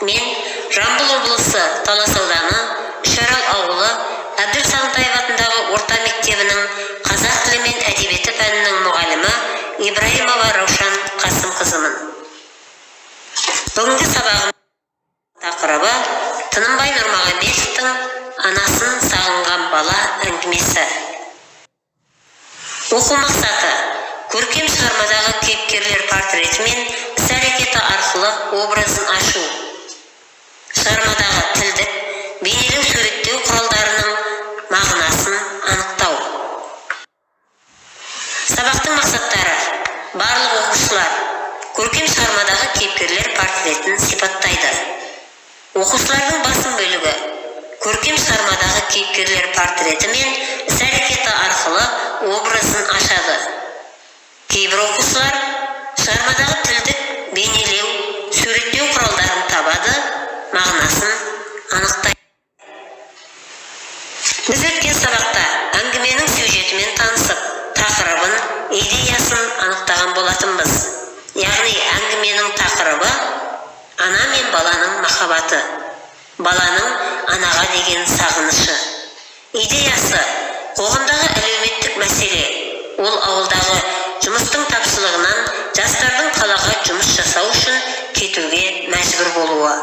Мен Жамбыл облысы Талас ауданы Үшарал ауылы Әбділ Сағынтаев атындағы орта мектебінің қазақ тілі мен әдебиеті пәнінің мұғалімі Ибраимова Раушан Қасымқызымын. Бүгінгі сабағым тақырыбы Тынымбай Нұрмағамбетовтің «Анасын сағынған бала» әңгімесі. Оқу мақсаты: көркем шығармадағы кейіпкерлер портреті мен іс-әрекеті арқылы образын ашу. Шығармадағы тілдік, бейнелеу, суреттеу құралдарының мағынасын анықтау. Сабақтың мақсаттары: барлық оқушылар көркем шығармадағы кейіпкерлер портретін сипаттайды. Оқушылардың басым бөлігі көркем шығармадағы кейіпкерлер портреті мен іс-әрекеті арқылы образын ашады. Кейбір оқушылар шығармадағы тілдік, бейнелеу, суреттеу құралдарын табады, мағынасын анықтайды. Біз өткен сабақта әңгіменің сюжетімен танысып, тақырыбын, идеясын анықтаған болатынбыз. Яғни әңгіменің тақырыбы ана мен баланың махаббаты, баланың анаға деген сағынышы. Идеясы қоғамдағы әлеуметтік мәселе, ол ауылдағы жұмыстың тапшылығынан жастардың қалаға жұмыс жасау үшін кетуге мәжбүр болуы.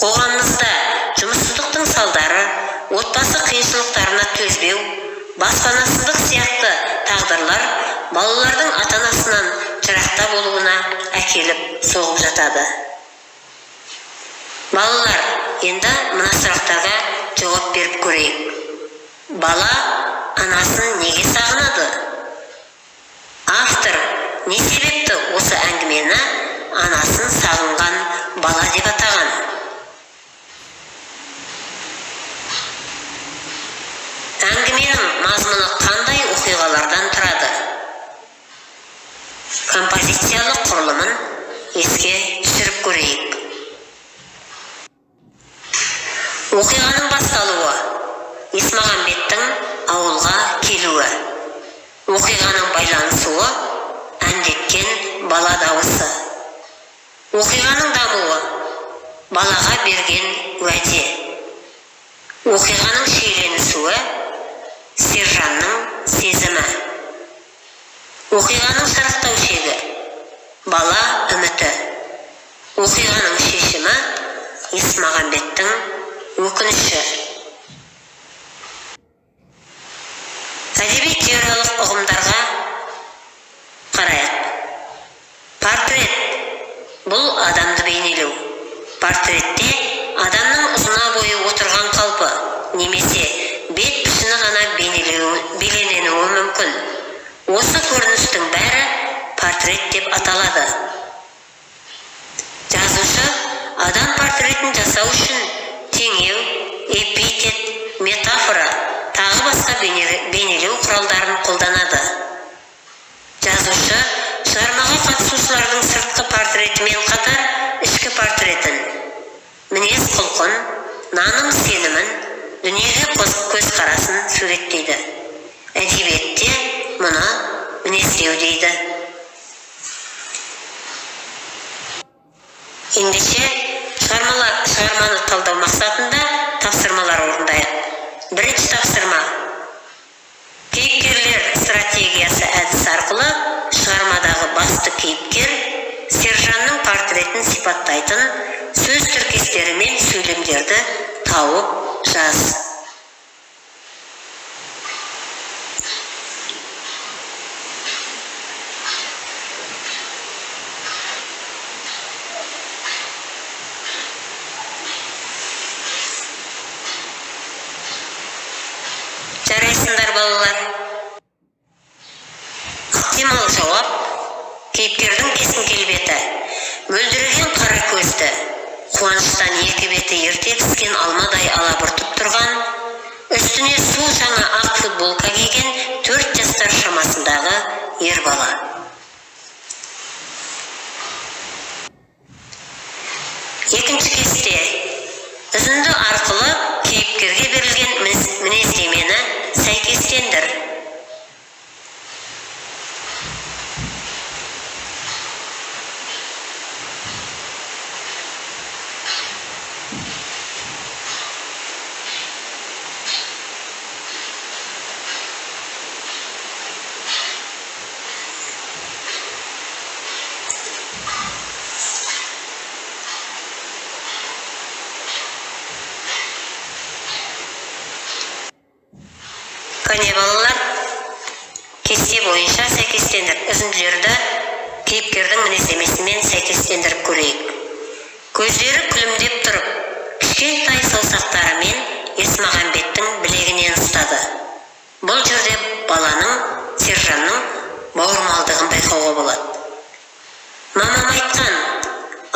Қоғамымызда жұмыссыздықтың салдары, отбасы қиыншылықтарына төзбеу, баспанасыздық сияқты тағдырлар балалардың ата-анасынан жырақта болуына әкеліп соғып жатады. Балалар, енді мына сұрақтарға жауап беріп көрейік. Бала анасын неге сағынады? Автор не себепті осы әңгімені «Анасын сағынған бала» деп атаған? Әңгіменің мазмұны қандай оқиғалардан тұрады? Композициялық құрылымын еске түсіріп көрейік. Оқиғаның басталуы: Есмағамбеттің ауылға келуі. Оқиғаның байланысуы: әндеткен бала дауысы. Оқиғаның дамуы: балаға берген уәде. Оқиғаның шиеленісуі: Сержанның сезімі. Оқиғаның шарықтау шегі: бала үміті. Оқиғаның шешімі: Есмағамбеттің өкініші. Әдеби теориялық ұғымдарға қарайық. Портрет – бұл адамды бейнелеу. Портретте адамның ұзына бойы отырған қалпы немесе бет пішіні ғана бейнеленуі мүмкін. Осы көріністің бәрі портрет деп аталады. Жазушы адам портретін жасау үшін теңеу, эпитет, метафора, тағы басқа бейнелеу құралдарын қолданады. Жазушы шығармаға қатысушылардың сыртқы портретімен қатар ішкі портретін, мінез құлқын, наным сенімін, дүниеге көзқарасын суреттейді. Әдебиетте мұны мінездеу дейді. Ендеше шығарманы талдау мақсатында тапсырмалар орындайық. Бірінші тапсырма: кейіпкерлер стратегиясы әдісі арқылы шығармадағы басты кейіпкер Сержанның портретін сипаттайтын сөз тіркестері мен сөйлемдерді тауып жаз. Жарайсыңдар, балалар. Ықтимал жауап: кейіпкердің кескін келбеті: мөлдіреген қара көзді, қуаныштан екі беті ерте піскен алмадай алабұртып тұрған, үстіне су жаңа ақ футболка киген 4 жастар шамасындағы ер бала. Екінші кесте: үзінді арқылы кейіпкерге берілген мінездемені сәйкестендір. Кәне, балалар, кесте бойынша сәйкестендіріп, үзінділерді кейіпкердің мінездемесімен сәйкестендіріп көрейік. Көздері күлімдеп тұрып, кішкентай саусақтарымен Есмағамбеттің білегінен ұстады. Бұл жерде баланың, Сержанның бауырмалдығын байқауға болады. Мамам айтқан,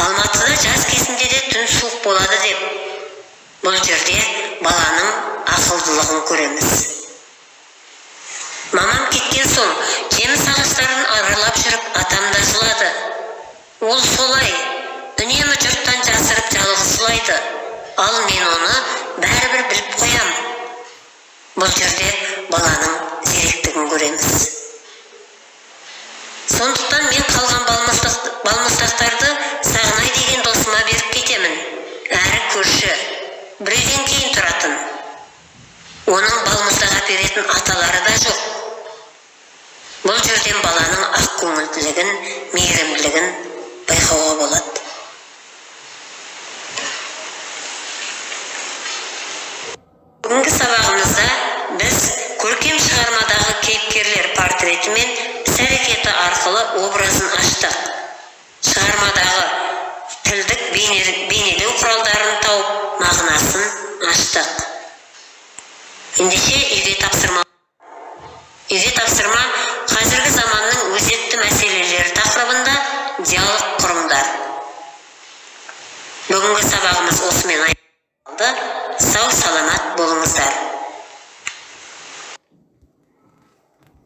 Алматыда жаз кезінде де түн суық болады деп. Бұл жерде баланың ақылдылығын көреміз. Мамам кеткен соң, жеміс ағаштарын аралап жүріп, атам да жылады. Ол солай, үнемі жұрттан жасырып, жалғыз жылайды. Ал мен оны бәрібір біліп қоям. Бұл жерде баланың зеректігін көреміз. Сондықтан мен қалған балмұздақтарды Сағынай деген досыма беріп кетемін. Әрі көрші, бір үйден кейін тұратын. Оның балмұздақ әперетін аталары да жоқ. Бұл жерден баланың ақ көңілділігін, мейірімділігін байқауға болады. Бүгінгі сабағымызда біз көркем шығармадағы кейіпкерлер портреті мен іс-әрекеті арқылы образын аштық. Шығармадағы тілдік бейнелеу құралдарын тауып, мағынасын аштық. Ендеше, үйге тапсырма. Үйге тапсырма: қазіргі заманның өзекті мәселелері тақырыбында диалог құрыңдар. Бүгінгі сабағымыз осымен аяқталды. Сау саламат болыңыздар.